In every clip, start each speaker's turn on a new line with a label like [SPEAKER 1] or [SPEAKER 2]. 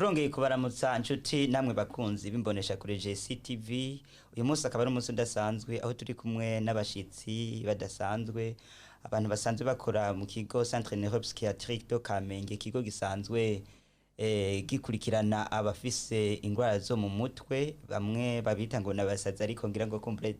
[SPEAKER 1] Turongeye kubaramutsa nshuti namwe bakunzi bimbonesha kuri GCTV. Uyu munsi akaba ari umunsi udasanzwe aho turi kumwe n'abashitsi badasanzwe, abantu basanzwe bakora mu kigo Centre Neuropsychiatrique de Kamenge, ikigo gisanzwe gikurikirana abafise ingwara zo mu mutwe, bamwe babita ngo nabasazi, ariko ngira ngo kumbure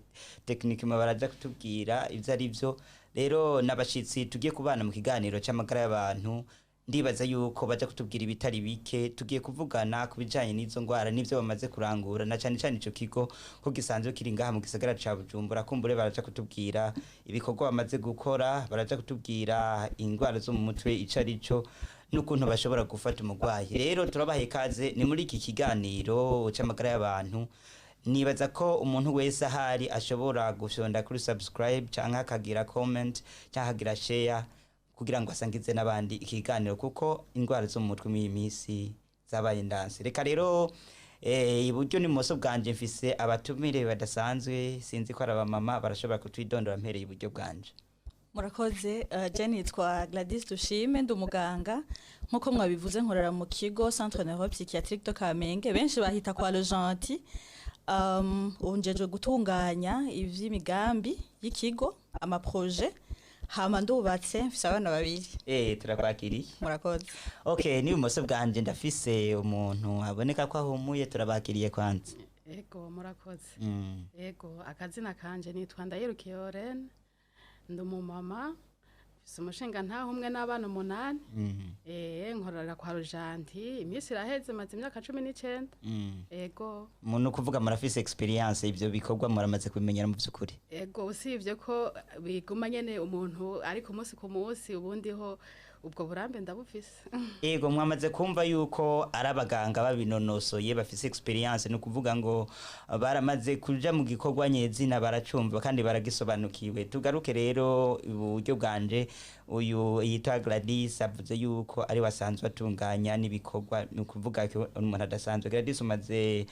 [SPEAKER 1] techniquement baraja kutubwira ivyo ari vyo. Rero n'abashitsi tugiye kubana mu kiganiro c'amagara y'abantu, ndibaza yuko baja kutubwira ibitari bike. Tugiye kuvugana ku bijanye n'izo ngwara n'ivyo bamaze kurangura, na cane cane ico kigo ko gisanzwe kiri ngaha mu gisagara ca Bujumbura. Kumbure baraja kutubwira ibikorwa bamaze gukora, baraja kutubwira ingwara zo mu mutwe ico ari cyo n'ukuntu bashobora gufata umurwayi. Rero turabaha ikaze ni muri iki kiganiro c'amagara y'abantu. Nibaza ko umuntu wese ahari ashobora gufyonda kuri subscribe canke akagira comment canke akagira share kugira ngo asangize n'abandi ikiganiro, kuko indwara zo mu mutwe muri iyi minsi zabaye ndanse. Reka rero iburyo n'ibumoso bwanje mfise abatumire badasanzwe, sinzi ko ari abamama, barashobora kutwidondora. Mpereye iburyo bwanje.
[SPEAKER 2] Murakoze. Je nitwa Gladys Dushime, ndi umuganga nk'uko mwabivuze, nkorera mu kigo Centre Neuropsychiatrique de Kamenge, benshi bahita kwa Le Gentil. Ubu njejwe gutunganya ivy'imigambi y'ikigo, ama projets, hama ndubatse, mfise abana babiri.
[SPEAKER 1] Turakwakiriye.
[SPEAKER 2] Murakoze.
[SPEAKER 1] Okay, n'ibumoso bwanje ndafise umuntu aboneka ko ahumuye. Turabakiriye kwanza.
[SPEAKER 3] Ego, murakoze. Ego, akazina kanje nitwa Ndayirukiye Orene, ndi umumama, mfise umushinga ntaho umwe n'abana 8. Nkorera kwa Rujanti, iminsi iraheze, maze imyaka 19. Ego.
[SPEAKER 1] Umuntu kuvuga murafise experience, ivyo bikorwa muramaze kubimenyera mu vy'ukuri.
[SPEAKER 3] Ego, usibye ko biguma nyene umuntu ari ku munsi ku munsi, ubundi ho ubwo burambe ndabufise.
[SPEAKER 1] Ego, mwamaze kumva yuko ari abaganga babinonosoye, bafise experience, ni ukuvuga ngo baramaze kuja mu gikorwa nyezina, baracumva kandi baragisobanukiwe. Tugaruke rero iburyo bwanje, uyu yitwa Gladys avuze yuko ari wasanzwe atunganya n'ibikorwa, ni ukuvuga ko umuntu adasanzwe. Gladys, umaze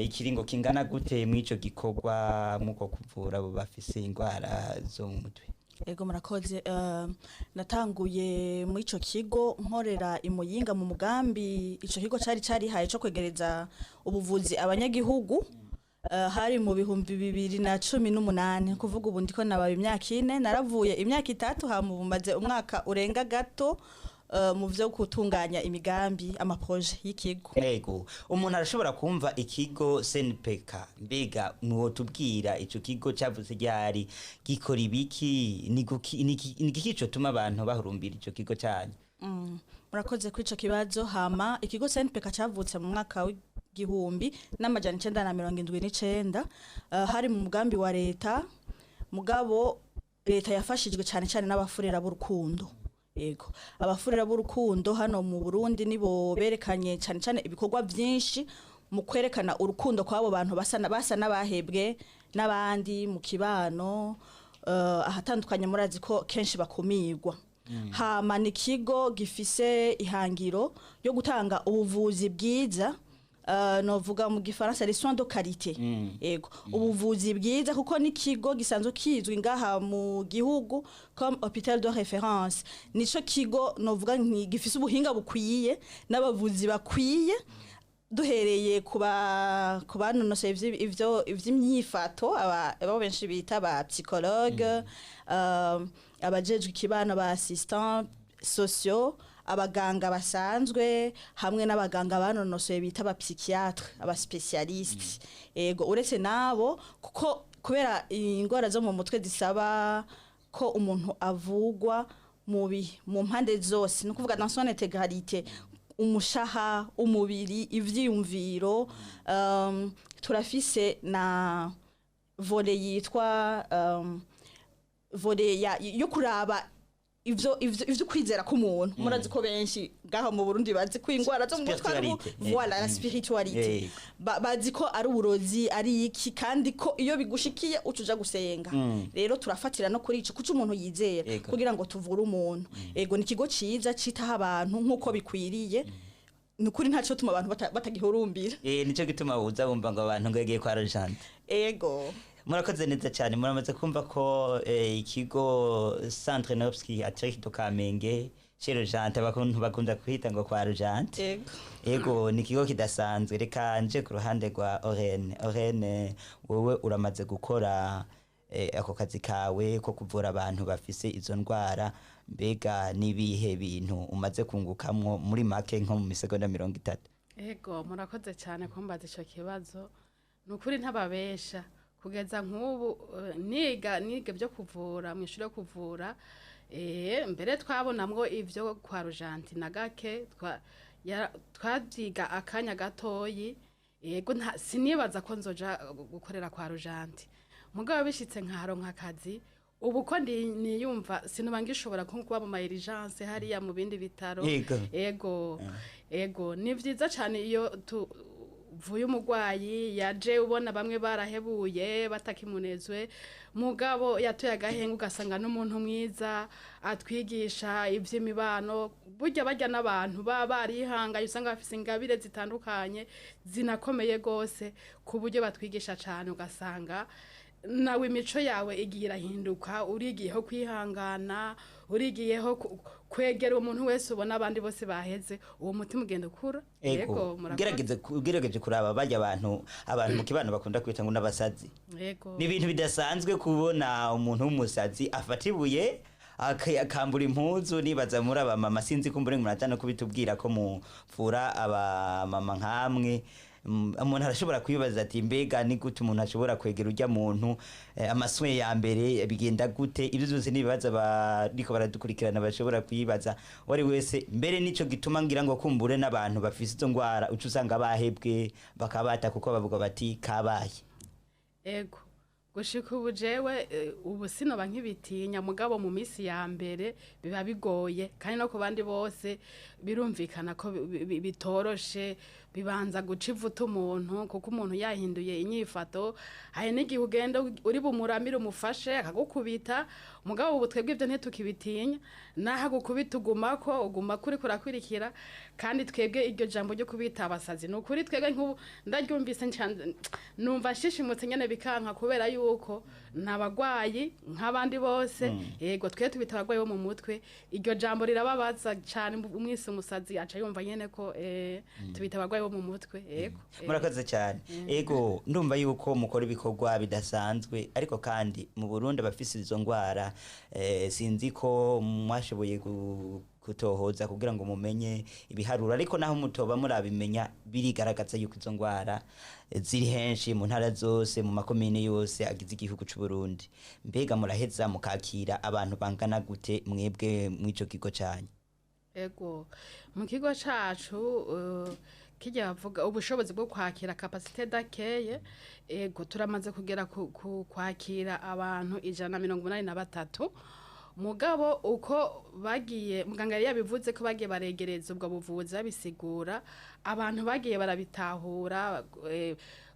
[SPEAKER 1] ikiringo kingana gute mw'ico gikorwa, muko kuvura abo bafise ingwara zo mu mutwe?
[SPEAKER 2] Ego, murakoze. Natanguye muri ico kigo nkorera imuyinga mu mugambi ico kigo cari carihaye co kwegereza ubuvuzi abanyagihugu. Hari mu 2018, kuvuga ubu ndiko nababa imyaka 4. Naravuye imyaka 3, hama ubu maze umwaka urenga gato mu vyo gutunganya imigambi, ama projets y'ikigo.
[SPEAKER 1] Ego, umuntu arashobora kumva ikigo CNPK, mbega mwotubwira ico kigo cavuze ryari, gikora ibiki, ni igiki cotuma abantu bahurumbira ico kigo canyu?
[SPEAKER 2] Murakoze kuri ico kibazo. Hama ikigo CNPK cavutse mu mwaka w'1979, hari mu mugambi wa leta, mugabo leta yafashijwe cane cane n'abafurera b'urukundo. Yego, abafurera b'urukundo hano mu Burundi nibo berekanye cane cane ibikorwa vyinshi mu kwerekana urukundo kw'abo bantu basa n'abahebwe n'abandi mu kibano, ahatandukanye, murazi ko kenshi bakumirwa. Hama ni ikigo gifise ihangiro yo gutanga ubuvuzi bwiza, novuga mu gifaransa les soins de qualité. Yego, ubuvuzi bwiza, kuko ni ikigo gisanzwe kizwi ngaha mu gihugu comme hôpital de référence. Nico kigo novuga nti gifise ubuhinga bukwiye n'abavuzi bakwiye, duhereye kuba kubanonosoye ivyo ivy'imyifato, abo benshi bita ba psychologue, abajejwe ikibano, ba assistant sociaux, abaganga basanzwe, hamwe n'abaganga banonosoye bita aba psychiatre, aba spécialiste. Ego, uretse nabo, kuko kubera ingwara zo mu mutwe zisaba ko umuntu avugwa mu mpande zose, ni ukuvuga dans son intégralité, umushaha, umubiri, ivyiyumviro, turafise na volet yitwa volet yo kuraba ivyo kwizera k'umuntu. Murazi ko benshi ngaho mu Burundi bazi ko ingwara zo mu mutwe ari
[SPEAKER 1] Spiritualité.
[SPEAKER 2] Voilà, la spiritualité. Bazi ko ari uburozi, ari iki, kandi ko iyo bigushikiye ucuja gusenga. Rero turafatira no kuri ico kuco umuntu yizera kugira ngo tuvure umuntu. Ego, ni ikigo ciza citaho abantu nk'uko bikwiriye. Ni ukuri ntaco tuma abantu batagihurumbira.
[SPEAKER 1] Nico gituma uza wumva ngo abantu ngo yagiye kwa Rojante.
[SPEAKER 2] Ego.
[SPEAKER 1] Murakoze neza cyane. Muramaze kumva ko ikigo Centre Neuropsychiatrique de Kamenge Chez Rujante, abakuntu bakunda kwita ngo kwa Rujante.
[SPEAKER 2] Yego.
[SPEAKER 1] Ego, ni ikigo kidasanzwe. Reka nje ku ruhande rwa Orene. Orene, wowe uramaze gukora ako kazi kawe ko kuvura abantu bafise izo ndwara, mbega n'ibihe bintu umaze kungukamwo muri make nko mu misegonda 30?
[SPEAKER 3] Ego, murakoze cyane kumbaza icyo kibazo. Ni ukuri ntababesha, kugeza nk'ubu niga ibyo kuvura mu ishuri yo kuvura, mbere twabonamwo ibyo kwa Rujanti na gake twabyiga akanya gatoyi. Yego, sinibaza ko nzoja gukorera kwa Rujanti, mugabo bishitse nkaharonka akazi, ubu ko niyumva sinuba ngishobora nko kuba mu ma urgence hariya mu bindi bitaro. Ego, ego, ni vyiza cyane iyo tuvuye umurwayi yaje ubona bamwe barahebuye batakimunezwe, mugabo yatuye agahenga, ugasanga n'umuntu mwiza atwigisha ivy'imibano. Burya barya n'abantu baba barihangaye, usanga bafise ingabire zitandukanye zinakomeye gose, ku buryo batwigisha cyane, ugasanga nawe imico yawe igiye irahinduka, urigiyeho kwihangana, urigiyeho kwegera umuntu wese ubona abandi bose baheze, uwo mutima ugenda ukura.
[SPEAKER 1] Ego,
[SPEAKER 3] murakoze.
[SPEAKER 1] Ugerageje kuraba barya abantu mu kibano bakunda kwita ngo n'abasazi. Ni ibintu bidasanzwe kubona umuntu w'umusazi afata ibuye akambura impuzu. Nibaza muri abamama, sinzi kumbure ngo no kubitubwira ko muvura abamama nkamwe. Umuntu arashobora kwibaza ati mbega ni gute umuntu ashobora kwegera urya muntu, amaswe ya mbere bigenda gute? Ibyo byose ni ibibazo bariko baradukurikirana bashobora kwibaza wari wese. Mbere nico gituma ngira ngo kumbure n'abantu bafise izo ngwara uca usanga bahebwe bakabata, kuko bavuga bati kabaye.
[SPEAKER 3] Ego, gushika ubu jewe ubu sinoba nk'ibitinya, mugabo mu minsi ya mbere biba bigoye, kandi no ku bandi bose birumvikana ko bitoroshe. Bibanza guca ivuta umuntu, kuko umuntu yahinduye inyifato, hari n'igihe ugenda uri bumuramire umufashe akagukubita. Mugabo ubu twebwe ibyo ntitukibitinya, naho agukubita ugumako, ugumako uriko urakwirikira. Kandi twebwe iryo jambo ryo kubita abasazi, ni ukuri twebwe nk'ubu ndaryumvise numva nshishimutse nyene bikanka, kubera yuko n'abagwayi nk'abandi bose. Yego, twe tubita abagwayi bo mu mutwe. Iryo jambo rirababaza cane, umwise umusazi aca yumva nyene ko tubita abagwayi bo mu mutwe. Yego.
[SPEAKER 1] Murakoze cyane. Ego, ndumva yuko mukora ibikorwa bidasanzwe, ariko kandi mu Burundi abafise izo ngwara, sinzi ko mwashoboye kutohoza kugira ngo mumenye ibiharuro, ariko naho mutoba murabimenya, birigaragaza yuko izo ngwara ziri henshi mu ntara zose, mu makomine yose agize igihugu c'u Burundi. Mbega muraheza mukakira abantu bangana gute mwebwe mw'ico kigo canyu?
[SPEAKER 3] Ego, mu kigo cacu kijya bavuga ubushobozi bwo kwakira, capacité d'accueil, ego, turamaze kugera ku kwakira abantu 183. Mugabo uko bagiye, muganga yari yabivuze ko bagiye baregereza ubwo buvuzi, babisigura, abantu bagiye barabitahura,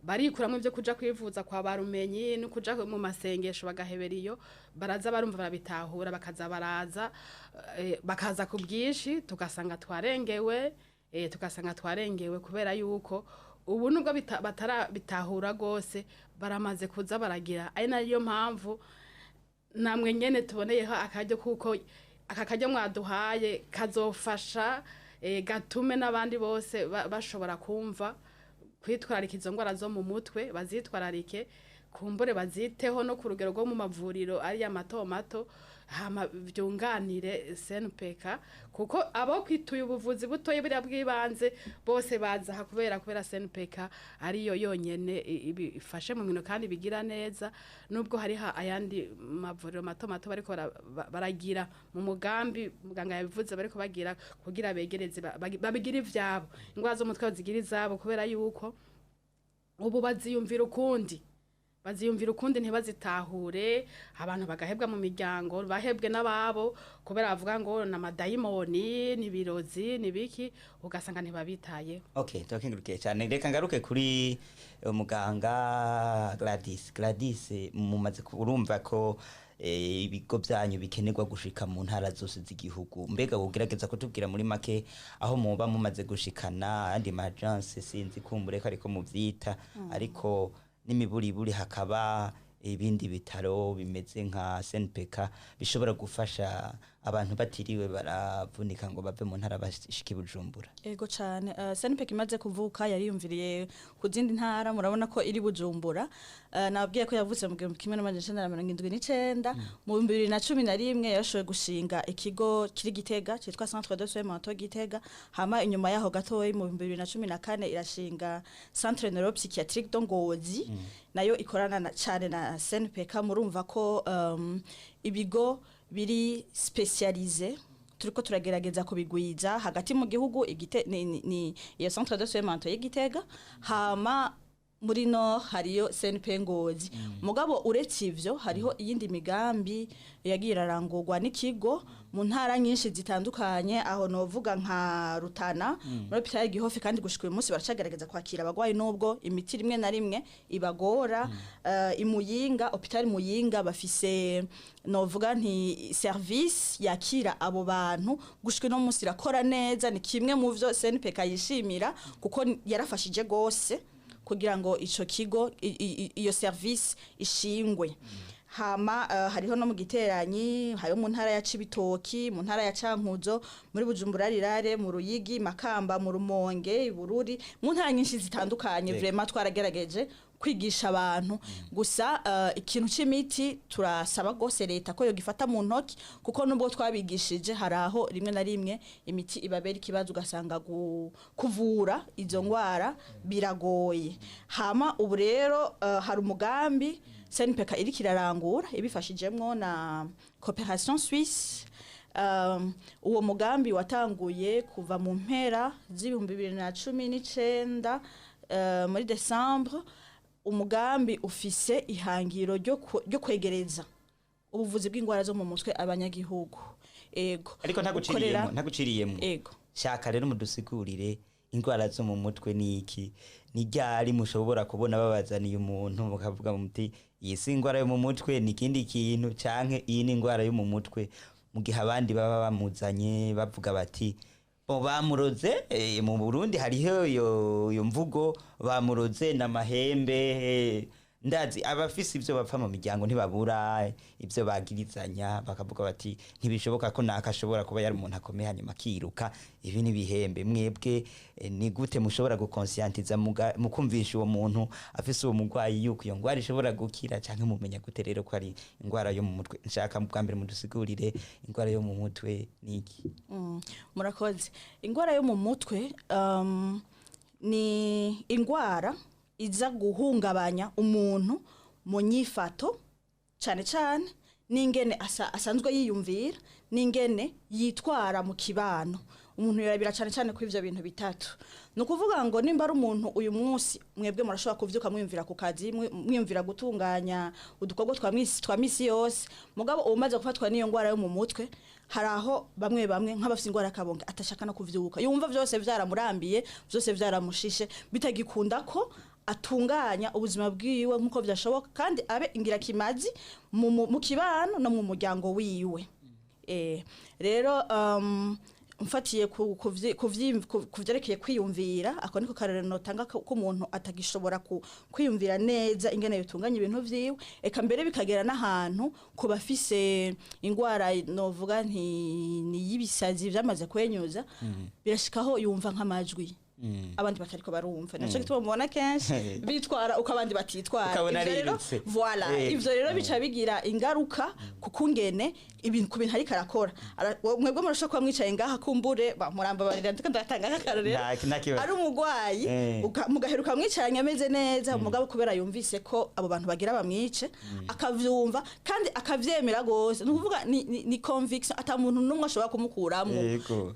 [SPEAKER 3] barikuramwo ibyo kuja kwivuza kwa barumenyi no kuja mu masengesho bagahebera iyo, baraza barumva, barabitahura, bakaza baraza, bakaza ku bwinshi, tugasanga twarengewe, tugasanga twarengewe, kubera yuko ubu nubwo batarabitahura gose, baramaze kuza baragira. Ari nayo mpamvu namwe nyene tuboneyeho akaryo, kuko aka karyo mwaduhaye kazofasha, gatume n'abandi bose bashobora kumva kwitwararika izo ndwara zo mu mutwe, bazitwararike, kumbure baziteho no ku rugero rwo mu mavuriro ariya mato mato, hama byunganire SNPK, kuko abo kwituye ubuvuzi butoye buriya bw'ibanze bose baza aha kubera SNPK ariyo yonyene ifashe mu minwe kandi bigira neza, nubwo hariho ayandi mavuriro mato mato bariko baragira mu mugambi muganga yabivuze, bariko bagira kugira begereze babigira ivyabo, ingwara zo mu mutwe bazigira izabo, kubera yuko ubu baziyumvira ukundi, baziyumvira ukundi, ntibazitahure. Abantu bagahebwa mu miryango, bahebwe n'ababo, kubera bavuga ngo ni amadayimoni, ni ibirozi, ni biki, ugasanga ntibabitayeho.
[SPEAKER 1] Okay, turakengurukiye cyane. Reka ngaruke kuri muganga Gladys. Gladys, mumaze urumva ko ibigo byanyu bikenerwa gushika mu ntara zose z'igihugu. Mbega wogerageza kutubwira muri make aho muba mumaze gushikana andi ma agence, sinzi kumbure ko ariko muvyita, ariko n'imiburiburi hakaba ibindi bitaro bimeze nka SNPK bishobora gufasha Abantu batiriwe baravunika ngo bave mu ntara bashike i Bujumbura.
[SPEAKER 2] Ego cane. SNPK imaze kuvuka yariyumviriye ku zindi ntara, murabona ko iri Bujumbura. Nababwiye ko yavutse mu 1979. Mu 2011 yarashoboye gushinga ikigo kiri Gitega citwa Centre de Soins Mentaux Gitega. Hama inyuma yaho gatoyi mu 2014 irashinga Centre Neuropsychiatrique de Ngozi, nayo ikorana cane na SNPK. Murumva ko ibigo biri spécialisé turiko turagerageza kubigwiza hagati mu gihugu. Igite ni iyo Centre de soins mentaux y'Igitega, hama muri nord hariyo CNP Ngozi. Mugabo uretse ivyo, hariho iyindi migambi yagiye irarangurwa n'ikigo mu ntara nyinshi zitandukanye. Aho novuga nka Rutana, muri hôpital Gihofi, kandi gushika uyu munsi baracagerageza kwakira abagwayi nubwo imiti rimwe na rimwe ibagora. Imuyinga, hôpital Muyinga, bafise novuga nti service yakira abo bantu, gushika uno munsi irakora neza. Ni kimwe mu vyo SNPK yishimira kuko yarafashije gose kugira ngo ico kigo iyo service ishingwe. Hama hariho no mu Giteranyi, hariho mu ntara ya Cibitoki, mu ntara ya Cankuzo, muri Bujumbura Rirare, mu Ruyigi, Makamba, mu Rumonge, Ibururi, mu ntara nyinshi zitandukanye. Vraiment twaragerageje kwigisha abantu. Gusa ikintu c'imiti turasaba gose leta ko yogifata mu ntoki, kuko nubwo twabigishije hari aho rimwe na rimwe imiti ibabera ikibazo, ugasanga kuvura izo ngwara biragoye. Hama ubu rero hari umugambi SNPK iriko irarangura ibifashijemwo na Coopération Suisse. Uwo mugambi watanguye kuva mu mpera z'2019, muri décembre. Umugambi ufise ihangiro ryo kwegereza ubuvuzi bw'ingwara zo mu mutwe abanyagihugu. Ego.
[SPEAKER 1] Ariko ntaguciriyemo, ntaguciriyemo.
[SPEAKER 2] Ego.
[SPEAKER 1] Shaka rero mudusigurire, indwara zo mu mutwe ni iki? Ni ryari mushobora kubona babazaniye umuntu mukavuga muti iyi si indwara yo mu mutwe, ni ikindi kintu, canke iyi ni indwara yo mu mutwe, mu gihe abandi baba bamuzanye bavuga bati bo bamuroze? Mu Burundi hariho iyo mvugo, bamuroze n'amahembe. Ndazi abafise ivyo bapfa mu miryango ntibabura ivyo bagirizanya, bakavuga bati ntibishoboka ko naka ashobora kuba yari umuntu akomeye hanyuma akiruka, ibi ni bihembe. Mwebwe ni gute mushobora gukonscientiza, mukumvisha uwo muntu afise uwo mugwayi yuko iyo ngwara ishobora gukira, canke mumenya gute rero ko ari ingwara yo mu mutwe? Nshaka bwa mbere mudusigurire, ingwara yo mu mutwe ni iki?
[SPEAKER 2] Murakoze. Ingwara yo mu mutwe ni ingwara iza guhungabanya umuntu mu nyifato, cane cane n'ingene asanzwe yiyumvira n'ingene yitwara mu kibano. Umuntu yorabira cane cane kuri ivyo bintu bitatu. Ni ukuvuga ngo nimba ari umuntu uyu munsi, mwebwe murashobora kuvyuka mwiyumvira ku kazi, mwiyumvira gutunganya udukorwa twa misi yose, mugabo umaze gufatwa n'iyo ngwara yo mu mutwe, hari aho bamwe bamwe nk'abafite ingwara y'akabonge atashaka no kuvyuka, yumva vyose vyaramurambiye, vyose vyaramushishe, bitagikunda ko atunganya ubuzima bwiwe nk'uko vyashoboka kandi abe ingirakimazi mu kibano no mu muryango wiwe. Rero mfatiye ku vyerekeye kwiyumvira, ako niko karorero notanga ko umuntu atagishobora kwiyumvira neza ingene yotunganya ibintu vyiwe, eka mbere bikagera n'ahantu ku bafise ingwara novuga nti ni y'ibisazi vyamaze kwenyuza, birashikaho yumva nk'amajwi abandi batariko barumva. Naco gituma mubona kenshi bitwara uko abandi batitwara.
[SPEAKER 1] Ukabona
[SPEAKER 2] Ivyo rero
[SPEAKER 1] arirutse.
[SPEAKER 2] Voilà. Ivyo rero bica bigira ingaruka kukungene ibintu ku bintu ariko arakora. Mwebwe murashobora kuba mwicaye ngaha, kumbure murambabarira ndiko ndatanga nk'akarorero,
[SPEAKER 1] Nta kibazo.
[SPEAKER 2] ari umugwayi, mugaheruka mwicaranye ameze neza, mugabo kubera yumvise ko abo bantu bagira bamwice, akavyumva kandi akavyemera gose, ni ukuvuga ni conviction ata muntu n'umwe ashobora kumukuramwo.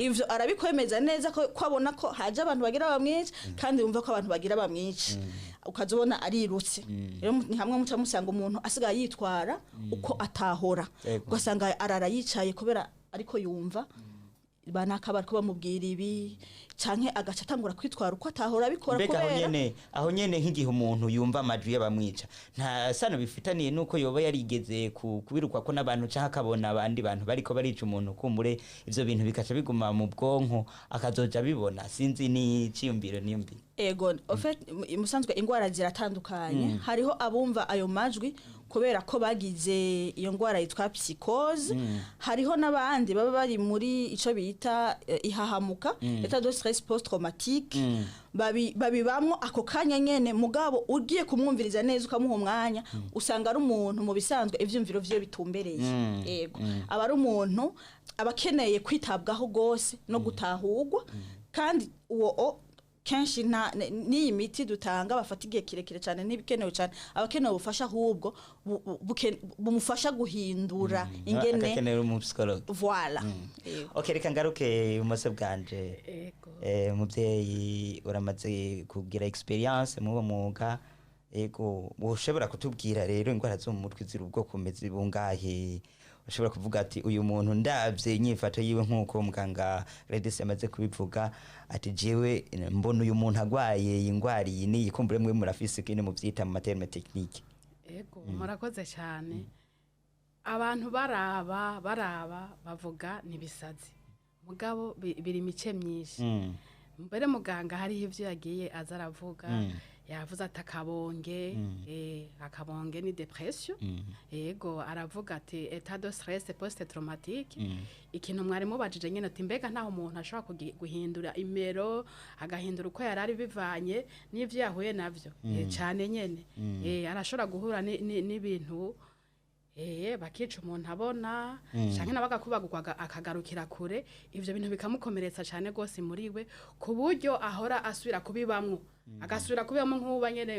[SPEAKER 2] Ivyo arabikwemeza neza ko abona ko haje abantu bagira bamwice, kandi yumva ko abantu bagira bamwice, ukazobona arirutse. Rero ni hamwe muca musanga umuntu asigaye yitwara uko atahora, ugasanga arara yicaye kubera ariko yumva banaka bariko bamubwira ibi. Canke agaca atangura kwitwara uko atahora abikora.
[SPEAKER 1] Mbega aho
[SPEAKER 2] Kubera
[SPEAKER 1] nyene, aho nyene, nk'igihe umuntu yumva amajwi y'abamwica, nta sano bifitaniye nuko yoba yarigeze kubirukwa ko n'abantu, canke akabona abandi bantu bariko barica umuntu, kumbure ivyo bintu bikaca biguma mu bwonko, akazoja abibona? Sinzi, ni iciyumviro niyumviro.
[SPEAKER 2] Ego, en fait, musanzwe ingwara ziratandukanye. Hariho abumva ayo majwi kubera ko bagize iyo ngwara yitwa psychose. Hariho n'abandi baba bari muri ico bita ihahamuka, état de stress post traumatique. Babibamwo ako kanya nyene, mugabo ugiye kumwumviriza neza, ukamuha umwanya, usanga ari umuntu mu bisanzwe ivyumviro vyiwe bitumbereye. Ego, aba ari umuntu aba akeneye kwitabwaho gose no gutahurwa. Kandi uwo kenshi nta n'iyi miti dutanga bafata igihe kirekire cyane ntibikenewe cyane. Abakeneye ubufasha ahubwo bumufasha guhindura ingene
[SPEAKER 1] Agakenera umupsychologue.
[SPEAKER 2] Voilà. Yego.
[SPEAKER 1] Okay, reka ngaruke ibumoso bwanje.
[SPEAKER 3] Ego.
[SPEAKER 1] Muvyeyi, uramaze kugira experience muri uwo mwuga. Ego, ushobora kutubwira rero indwara zo mu mutwe ziri ubwoko bumeze bungahe? Ushobora kuvuga ati uyu muntu ndavye inyifato yiwe, nk'uko muganga Gladys yamaze kubivuga, ati jewe mbona uyu muntu agwaye iyi ndwara iyi n'iyi. Kumbure mwe murafise ikindi muvyita mu ma termes techniques.
[SPEAKER 3] Ego, murakoze cyane. Abantu baraba baraba bavuga nibisazi, mugabo biri imice myinshi. Mbere muganga hariho ivyo yagiye aza aravuga. Yavuze ati akabonge, akabonge ni dépression. Yego, aravuga ati état de stress post traumatique. Ikintu mwari mubajije nyene ati mbega ntaho umuntu ashobora guhindura imero, agahindura uko yari ari bivanye n'ivyo yahuye navyo? Cane nyene. Arashobora guhura n'ibintu, bakica umuntu abona, canke nawe agakubagurwa, akagarukira kure, ivyo bintu bikamukomeretsa cane gose muri we, ku buryo ahora asubira kubibamwo, agasubira kubibamwo nk'uba nyene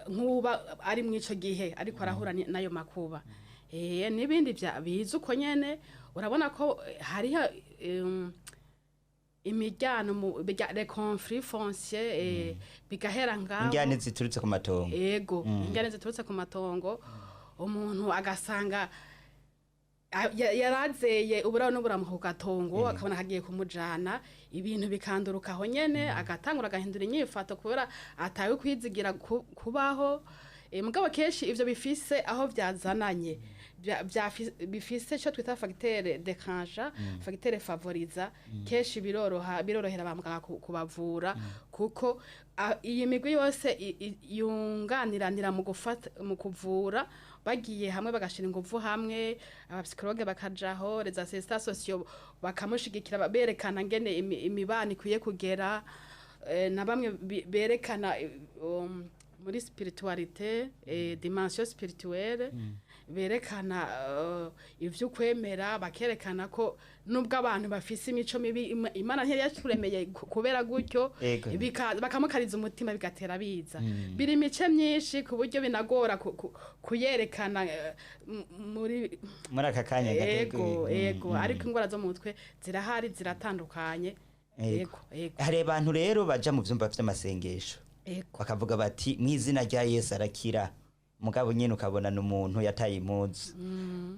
[SPEAKER 3] nk'uba ari mw'ico gihe ariko arahura n'ayo makuba. N'ibindi biza uko nyene. Urabona ko hariho imiryano mu les conflits fonciers, bigahera ngaho.
[SPEAKER 1] Injyane ziturutse ku matongo.
[SPEAKER 3] Ego, ingane ziturutse ku matongo. Umuntu agasanga yarazeye uburabo n'uburamuko ku gatongo, akabona kagiye kumujana, ibintu bikanduruka aho nyene, agatangura agahindura inyifato kubera atawe kwizigira kubaho. Mugabo kenshi ivyo bifise aho vyazananye, bifise ico twita facteur déclenchant, facteur favorisant. Kenshi biroroha, birorohera ba muganga kubavura, kuko iyi migwi yose yunganiranira mu gufata, mu kuvura. Bagiye hamwe, bagashira inguvu hamwe, abapsychologue bakajaho, les assistants sociaux bakamushigikira, berekana ngene imibano ikwiye kugera, na bamwe berekana muri spiritualité, dimension spirituelle, berekana ivyo kwemera, bakerekana ko nubwo abantu bafise imico mibi, Imana ntiyari yaturemeye kubera gutyo. Bakamukariza umutima, bigatera biza. Biri imice myinshi ku buryo binagora kuyerekana muri
[SPEAKER 1] muri aka kanya gato.
[SPEAKER 3] Ego, ego. Ariko ingwara zo mu mutwe zirahari, ziratandukanye. Ego.
[SPEAKER 1] Hari abantu rero baja mu vyumba vy'amasengesho, bakavuga bati mu izina rya Yesu arakira, mugabo nyine ukabona n'umuntu yataye impuzu.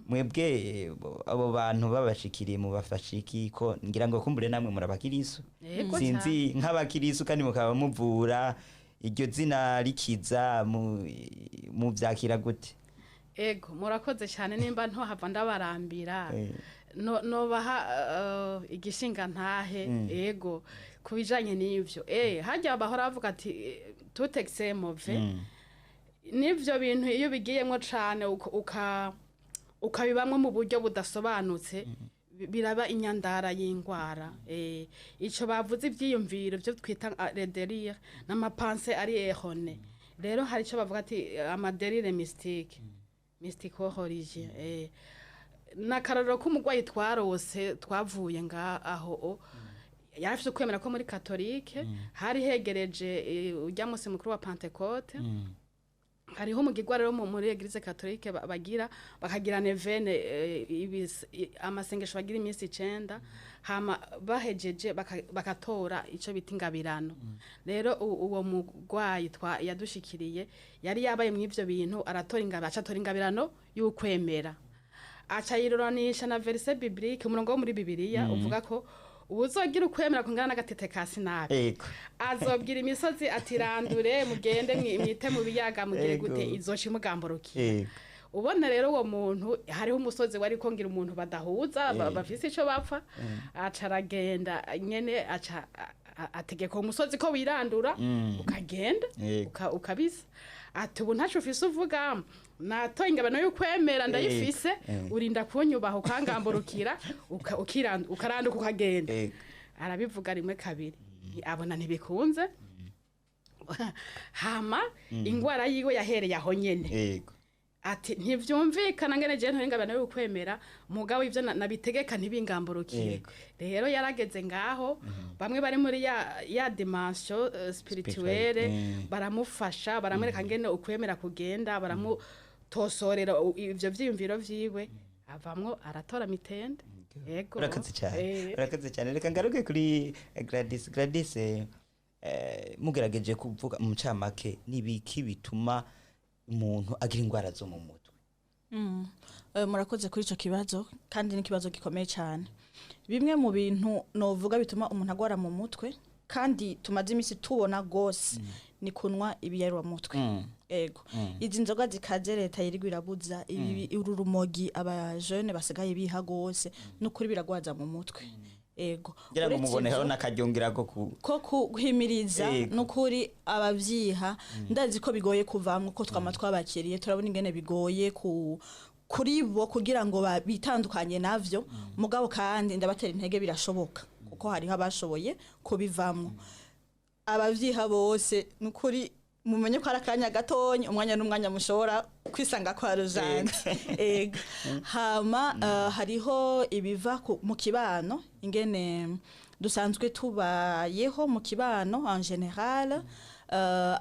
[SPEAKER 1] Mwebwe abo bantu babashikiriye mubafasha iki? Ko ngira ngo kumbure namwe murabakirisu.
[SPEAKER 3] Ego.
[SPEAKER 1] Sinzi, nk'abakirisu kandi mukaba muvura, iryo zina rikiza muvyakira gute?
[SPEAKER 3] Ego, murakoze cyane. Nimba ntohava ndabarambira, no nobaha igishinga ntahe. Ego, ku bijanye n'ivyo, harya bahora bavuga ati tout excès mauvais. N'ivyo bintu iyo bigiyemwo cane, ukabibamwo mu buryo budasobanutse, biraba inyandara y'ingwara. Ico bavuze ivyiyumviro byo twita les délires n'ama pensées ari erronées. Rero hari ico bavuga ati ama délires mystique, mystico religieux. N'akarorero k'umurwayi twarose twavuye nga aho yari afise ukwemera ko muri katolike, hari hegereje urya musi mukuru wa Pentecôte. Hariho umugirwa rero muri église catholique bagira bakagira neuvaine, amasengesho bagira iminsi 9, hama bahejeje bakatora ico bita ingabirano. Rero uwo mugwayi twa yadushikiriye yari yabaye mu ivyo bintu, aratora ingabirano, aca atora ingabirano y'ukwemera, aca yiruranisha na verset biblique, umurongo wo muri Bibiliya uvuga ko Uwuzogira ukwemera kungana n'agatete ka sinapi, azobwira imisozi ati: "Randure mugende mwite mu biyaga, mugire gute," izoca imugamburukira. Ubona rero uwo muntu, hariho umusozi wari kongira umuntu badahuza, bafise ico bapfa, aca aragenda nyene, aca ategeka uwo musozi ko wirandura, ukagenda, ukabisa. Ati: "Ubu ntaco ufise uvuga, natoye ingabano y'ukwemera, ndayifise, urinda kunyubaha ukangamburukira, ukaranduka ukagenda." Arabivuga rimwe, kabiri, abona ntibikunze. Hama ingwara yiwe yahereye aho nyene. Ati: "Ntivyumvikana ngene jewe ntoye ingabano y'ukwemera, mugabo ivyo nabitegeka ntibingamburukire." Rero yarageze ngaho, bamwe bari muri ya dimension spirituelle, baramufasha, baramwereka ngene ukwemera kugenda, baramutosorera ivyo vyiyumviro vyiwe, avamwo aratora mitende. Yego.
[SPEAKER 1] Urakoze cyane. Urakoze cyane. Reka ngaruke kuri Gladys. Gladys, mugerageje kuvuga mu ncamake, n'ibiki bituma umuntu agira indwara zo mu mutwe?
[SPEAKER 2] Murakoze kuri ico kibazo, kandi ni ikibazo gikomeye cyane. Bimwe mu bintu novuga bituma umuntu agwara mu mutwe, kandi tumaze iminsi tubona gose, ni kunywa ibiyayuramutwe. Ego, izi nzoga zikaze leta yirirwa irabuza, ibi uru rumogi abajene basigaye biha gose, n'ukuri biragwaza mu mutwe. Ego.
[SPEAKER 1] Ngira ngo
[SPEAKER 2] Uretse
[SPEAKER 1] muboneho
[SPEAKER 2] ivyo,
[SPEAKER 1] n'akaryongera ko ku
[SPEAKER 2] ko kuhimiriza, nukuri abavyiha, ndazi ko bigoye kuvamwo, ko twama twabakiriye, turabona ingene bigoye ku kuri bo kugira ngo bitandukanye navyo. Mugabo kandi ndabatera intege, birashoboka, kuko hariho abashoboye kubivamwo. Abavyiha bose, nukuri mumenye ko ari akanya gatonya, umwanya n'umwanya mushobora kwisanga kwa rujanje. Ego. Hama hariho ibiva mu kibano, ingene dusanzwe tubayeho mu kibano en général.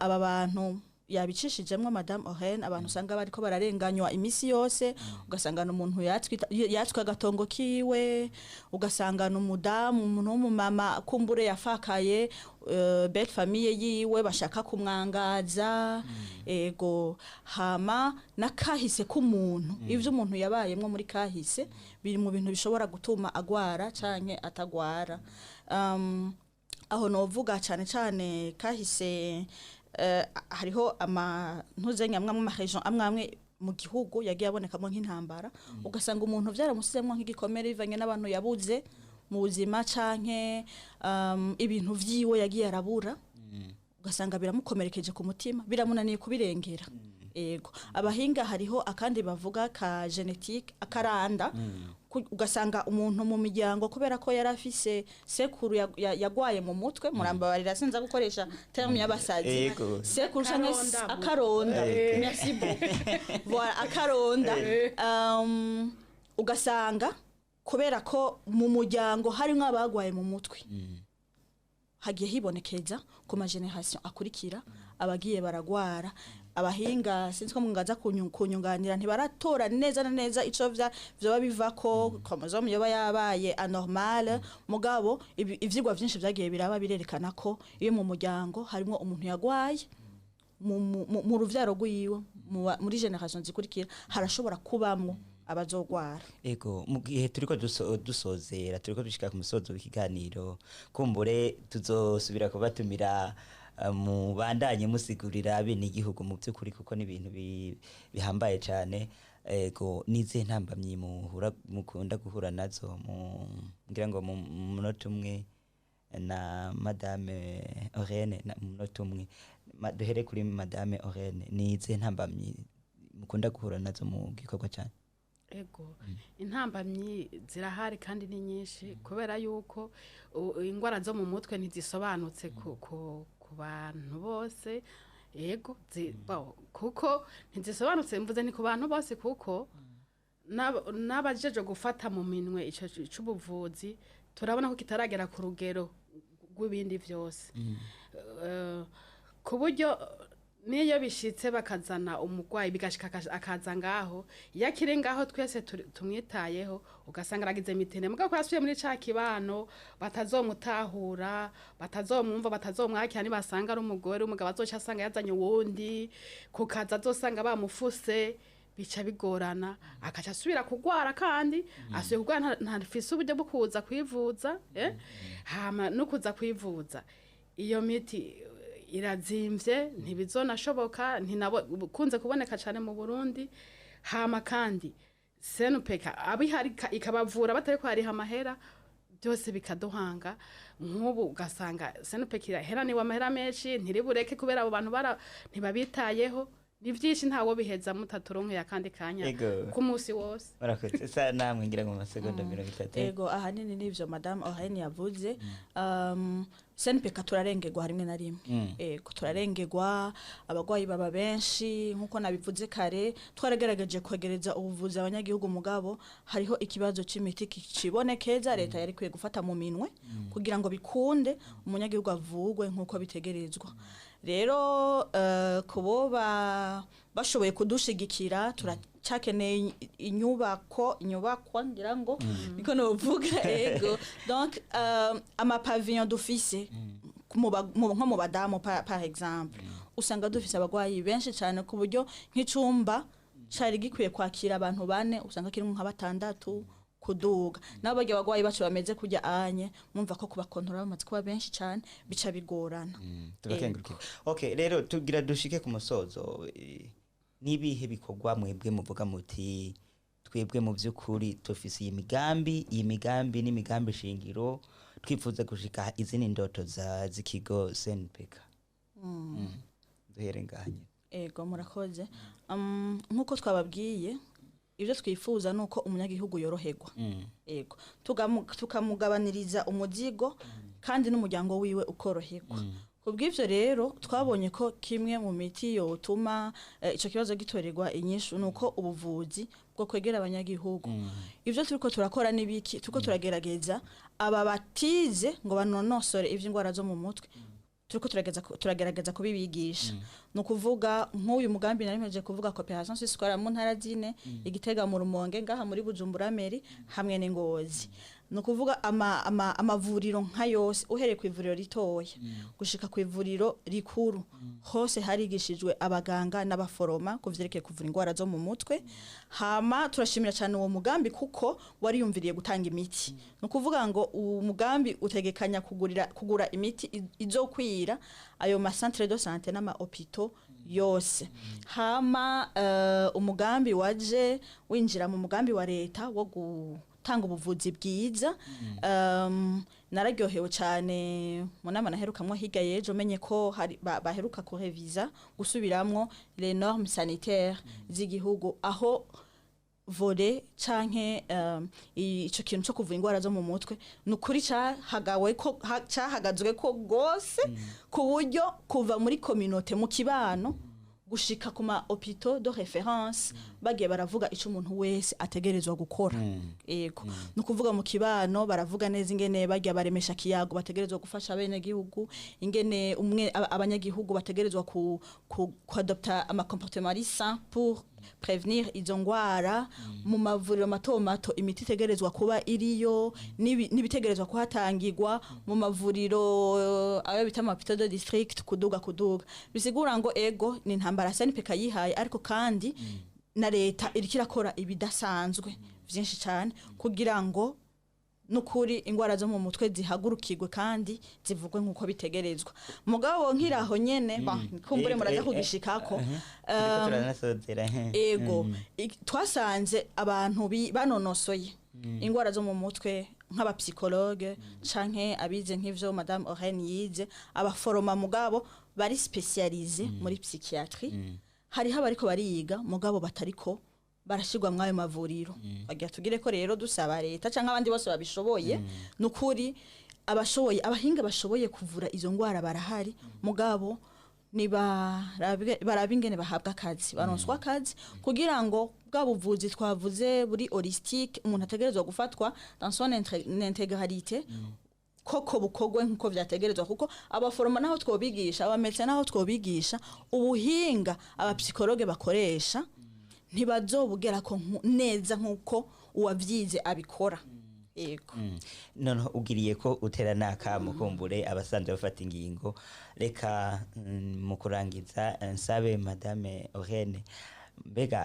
[SPEAKER 2] Aba bantu yabicishijemwo Madame Oren, abantu usanga bariko bararenganywa imisi yose, ugasanga umuntu yatswe agatongo kiwe, ugasanga umudamu, umuntu w'umumama kumbure yafakaye, belle famille yiwe bashaka kumwangaza. Ego. Hama nakahise k'umuntu, ivyo umuntu yabayemwo muri kahise biri mu bintu bishobora gutuma agwara canke atagwara. Aho novuga cane cane kahise, hariho ama ntuzenya amwe amwe, ama région amwe amwe mu gihugu yagiye abonekamo nk'intambara, ugasanga umuntu vyaramusizemwo nk'igikomere bivanye n'abantu yabuze mu buzima, canke ibintu vyiwe yagiye arabura, ugasanga biramukomerekeje ku mutima, biramunaniye kubirengera. Ego. Abahinga hariho akandi bavuga ka génétique, akaranda. Ugasanga umuntu mu miryango, kubera ko yari afise sekuru yagwaye mu mutwe, murambabarira sinza gukoresha terme y'abasazi, sekuru canke
[SPEAKER 3] Akaronda.
[SPEAKER 2] Akaronda. Merci beaucoup. Voilà, akaronda. Ugasanga kubera ko mu muryango harimwo abagwaye mu mutwe, hagiye hibonekeza ku ma génération akurikira abagiye baragwara. Abahinga, sinzi ko mwangaza kunyunganira, ntibaratora neza na neza ico vyoba bivako, chromosome yoba yabaye anormale. Mugabo ivyigwa vyinshi vyagiye biraba birerekana ko iyo mu muryango harimo umuntu yagwaye, mu ruvyaro rwiwe, muri génération zikurikira harashobora kubamwo abazogwara.
[SPEAKER 1] Ego, mu gihe turiko dusozera, turiko dushika ku musozo w'ikiganiro, kumbure tuzosubira kubatumira, mubandanye musigurira bene igihugu mu by'ukuri, kuko ni ibintu bihambaye cyane. Ego, nize ntambamyi muhura, mukunda guhura nazo mu ngira ngo mu munota umwe na Madame Orene, na mu munota umwe. Duhere kuri Madame Orene, nize ntambamyi mukunda guhura nazo mu gikorwa cyane?
[SPEAKER 3] Ego, intambamyi zirahari kandi ni nyinshi, kubera yuko ingwara zo mu mutwe ntizisobanutse ku bantu bose. Ego, kuko ntizisobanutse, mvuze ni ku bantu bose, kuko n'abajeje gufata mu minwe ico c'ubuvuzi turabona ko kitaragera ku rugero rw'ibindi vyose. Ku buryo niyo bishitse bakazana umurwayi, bigashika akaza ngaho, iyo akiri ngaho twese tumwitayeho, ugasanga aragize mitende, mugabo ko yasubiye muri ca kibano batazomutahura, batazomwumva, batazomwakira. Nibasanga ari umugore, umugabo azoca asanga yazanye uwundi ku kazi, azosanga bamufuse. Bica bigorana, akaca asubira kugwara, kandi asubiye kugwara ntafise uburyo bwo kuza kwivuza, eh? Hama no kuza kwivuza, iyo miti irazimvye, ntibizonashoboka, ntinakunze kuboneka cane mu Burundi. Hama kandi CNPK abihari ikabavura batari kwariha amahera, byose bikaduhanga. Nk'ubu ugasanga CNPK iraheraniwe amahera menshi, ntiribureke kubera abo bantu bara ntibabitayeho. Ni byinshi, ntawo biheza mutaturonkeye akandi kanya k'umunsi wose.
[SPEAKER 1] Murakoze. Sa namwe ngira ngo mu masegonda 30.
[SPEAKER 2] Ego, ahanini nivyo madame Orene yavuze. CNPK turarengerwa rimwe na rimwe. Ego, turarengerwa, abagwayi baba benshi. Nkuko nabivuze kare, twaragerageje kwegereza ubuvuzi abanyagihugu, mugabo hariho ikibazo c'imiti kicibonekeza. Leta yari kwiye gufata mu minwe kugira ngo bikunde umunyagihugu avugwe nkuko bitegerezwa. Rero kuboba bashoboye kudushigikira, turacakeneye inyubako, inyubakwa ngira ngo niko novuga. Ego, donc ama pavillon dufise nko mu badamu par exemple, usanga dufise abagwayi benshi cyane, ku buryo nk'icumba cari gikwiye kwakira abantu bane usanga kirimo nka batandatu kuduga. Nabo barya abagwayi bacu bameze kurya anye, mumva ko kubakontorora bamaze kuba benshi cyane bica bigorana.
[SPEAKER 1] Turakengurukiye. Okay, rero tugira dushike ku musozo. Nibihe bikorwa mwebwe muvuga muti twebwe mu by'ukuri tufise iyi migambi, iyi migambi n'imigambi shingiro twifuza gushika, izindi ndoto za z'ikigo CNPK? Duhere ngaha nyene.
[SPEAKER 2] Ego, murakoze. Nk'uko twababwiye, ibyo twifuza ni uko umunyagihugu yoroherwa. Ego, tukamugabaniriza umuzigo kandi n'umuryango wiwe ukoroherwa. Kubw'ivyo rero, twabonye ko kimwe mu miti yotuma ico kibazo gitorerwa inyishu nuko ubuvuzi bwo kwegera abanyagihugu. Ivyo turiko turakora nibiki? Turiko turagerageza aba batize ngo banonosore ivy'ingwara zo mu mutwe, turiko turagerageza kubibigisha. Ni ukuvuga nk'uyu mugambi nari mpejeje kuvuga, coopération suisse, ikora mu ntara zine: Igitega, mu Rumonge, ngaha muri Bujumbura mairie, hamwe n'Ingozi. Ni ukuvuga amavuriro nka yose, uhereye ku ivuriro ritoya gushika ku ivuriro rikuru, hose harigishijwe abaganga n'abaforoma ku vyerekeye kuvura ingwara zo mu mutwe. Hama turashimira cyane uwo mugambi kuko wariyumviriye gutanga imiti. Ni ukuvuga ngo uwo mugambi utegekanya kugura imiti izokwira ayo ma centre de santé n'ama hôpitaux yose. Hama umugambi waje winjira mu mugambi wa leta wo gutanga ubuvuzi bwiza. Nararyohewe cyane mu nama naherukamwo hirya y'ejo, menye ko hari baheruka kureviza, gusubiramwo les normes sanitaires z'igihugu, aho volet canke ico kintu co kuvura ingwara zo mu mutwe nukuri cahagawe ko cahagazwe ko gose, ku buryo kuva muri communauté, mu kibano, gushika ku ma hôpitaux de référence, bagiye baravuga ico umuntu wese ategerezwa gukora. Yego, ni ukuvuga mu kibano baravuga neza ingene barya baremesha kiyago bategerezwa gufasha abenegihugu, ingene umwe abanyagihugu bategerezwa ku adopta ama comportement ari sain pour prévenir izo ngwara. Mu mavuriro mato mato, imiti itegerezwa kuba iriyo n'ibitegerezwa kuhatangirwa mu mavuriro ayo bita ama hôpitaux de district, kuduga kuduga. Bisigura ngo ego, ni intambara SNPK yihaye, ariko kandi na leta iriko irakora ibidasanzwe vyinshi cyane kugira ngo nukuri ingwara zo mu mutwe zihagurukirwe kandi zivugwe nk'uko bitegerezwa. Mugabo nkiraho nyene ba kumbure muraza kugishikako.
[SPEAKER 1] Turiko turanasozera, he.
[SPEAKER 2] Ego, twasanze abantu banonosoye ingwara zo mu mutwe, nk'aba psychologue canke abize nk'ivyo madame Orene yize, abaforoma, mugabo bari spécialisé muri psychiatrie. Hariho abariko bariga, mugabo batariko barashirwa mw'ayo mavuriro. Bagira tugire ko rero dusaba leta canke abandi bose babishoboye, nukuri abashoboye, abahinga bashoboye kuvura izo ngwara barahari, mugabo nibarabe barabe ingene bahabwa akazi, baronswa akazi, kugira ngo bwa buvuzi twavuze buri holistique, umuntu ategerezwa gufatwa dans son intégralité, koko bukogwe nkuko vyategerezwa. Kuko abaforoma naho twobigisha, aba médecin naho twobigisha, ubuhinga aba psychologue bakoresha ntibazobugera ko neza nkuko uwavyize abikora. Yego.
[SPEAKER 1] Noneho ugiriye ko utera n'akamo kumbure abasanzwe bafata ingingo. Reka mu kurangiza nsabe madame Orene. Mbega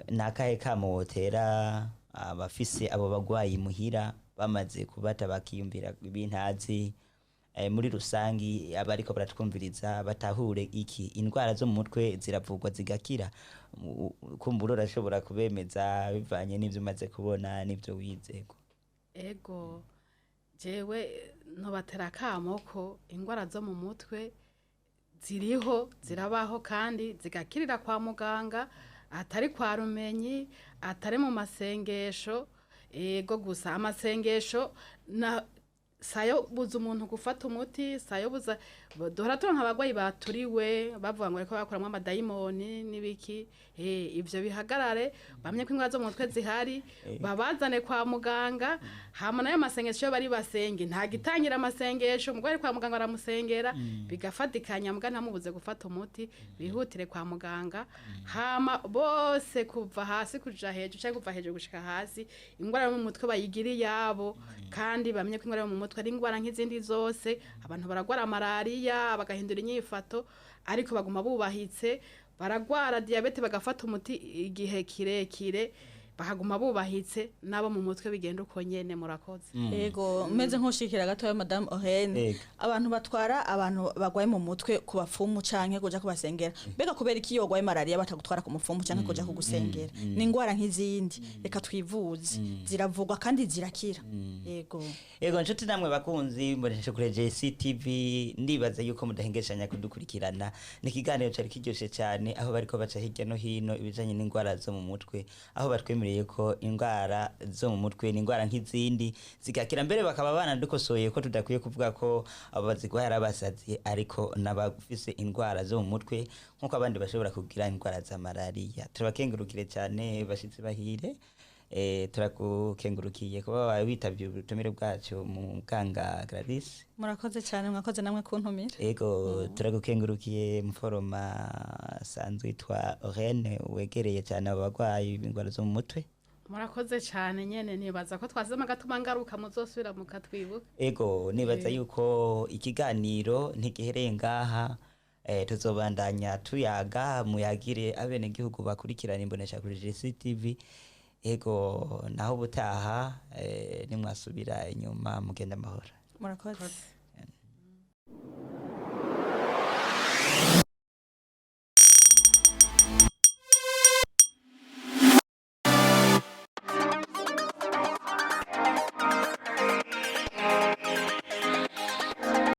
[SPEAKER 1] ni akahe kamo wotera abafise abo bagwayi muhira bamaze kubata bakiyumvira ibintazi, muri rusangi abariko baratwumviriza batahure iki indwara zo mu mutwe ziravurwa zigakira? Kumbura urashobora kubemeza bivanye n'ivyo umaze kubona n'ivyo wize.
[SPEAKER 3] Ego, jewe ntobatera akamo ko indwara zo mu mutwe ziriho, zirabaho kandi zigakirira kwa muganga, atari kwa rumenyi, atari mu masengesho. Ego, gusa amasengesho na sayo buza umuntu gufata umuti, sayo buza. Duhora turonka abagwayi baturiwe bavuga ngo bariko bakuramwo amadayimoni n'ibiki. Ivyo bihagarare, bamye ko indwara zo mu mutwe zihari, babazane kwa muganga. Hama nayo masengesho yo bari basenge, nta gitangira amasengesho. Umugwayi ari kwa muganga baramusengera bigafatikanya, muga ntamubuze gufata umuti. Bihutire kwa muganga. Hama bose kuva hasi kuja hejuru canke kuva hejuru gushika hasi, ingwara yo mu mutwe bayigira iyabo, kandi bamenye ko ingwara yo mu mutwe ari ingwara nk'izindi zose. Abantu baragwara malariya bagahindura inyifato, ariko baguma bubahitse. Baragwara diyabete bagafata umuti igihe kirekire, bakaguma bubahitse. Nabo mu mutwe bigenda uko nyene. Murakoze.
[SPEAKER 2] Ego, meze nk'ushikira gatoya, Madame Orene.
[SPEAKER 1] Ego.
[SPEAKER 2] Abantu batwara abantu bagwaye mu mutwe ku bapfumu canke kuja kubasengera, mbega kubera iki iyo wagwaye malaria batagutwara ku mupfumu canke kuja kugusengera? Ni ingwara nk'izindi, reka twivuze, ziravugwa kandi zirakira. Yego.
[SPEAKER 1] Ego, nshuti namwe bakunzi mbonesha kuri JCTV, ndibaza yuko mudahengeshanya kudukurikirana. Ni ikiganiro cari kiryoshe cyane, aho bariko baca hirya no hino ibijanye n'indwara zo mu mutwe, aho batwemereye ko indwara zo mu mutwe ni indwara nk'izindi zigakira. Mbere bakaba banadukosoye ko tudakwiye kuvuga ko abo bazigwaye ari abasazi, ariko n'abafise indwara zo mu mutwe nk'uko abandi bashobora kugira indwara za malariya. Turabakengurukire cyane, bashitsi bahire. Turagukengurukiye kuba wawe witabye ubutumire bwacu, muganga Gladys.
[SPEAKER 2] Murakoze cyane, mwakoze namwe kuntumira.
[SPEAKER 1] Ego, turagukengurukiye muforoma asanzwe witwa Orene, wegereye cyane abo bagwayi b'indwara zo mu mutwe.
[SPEAKER 3] Murakoze cyane nyene. Nibaza ko twazemo agatuma ngaruka, muzosubira mukatwibuka.
[SPEAKER 1] Ego, nibaza yuko ikiganiro ntigihereye ngaha. Tuzobandanya tuyaga, muyagire abenegihugu bakurikirana imbonesha kuri GCTV. Ego, naho ubutaha, nimwasubira inyuma mugenda amahoro.
[SPEAKER 2] Murakoze.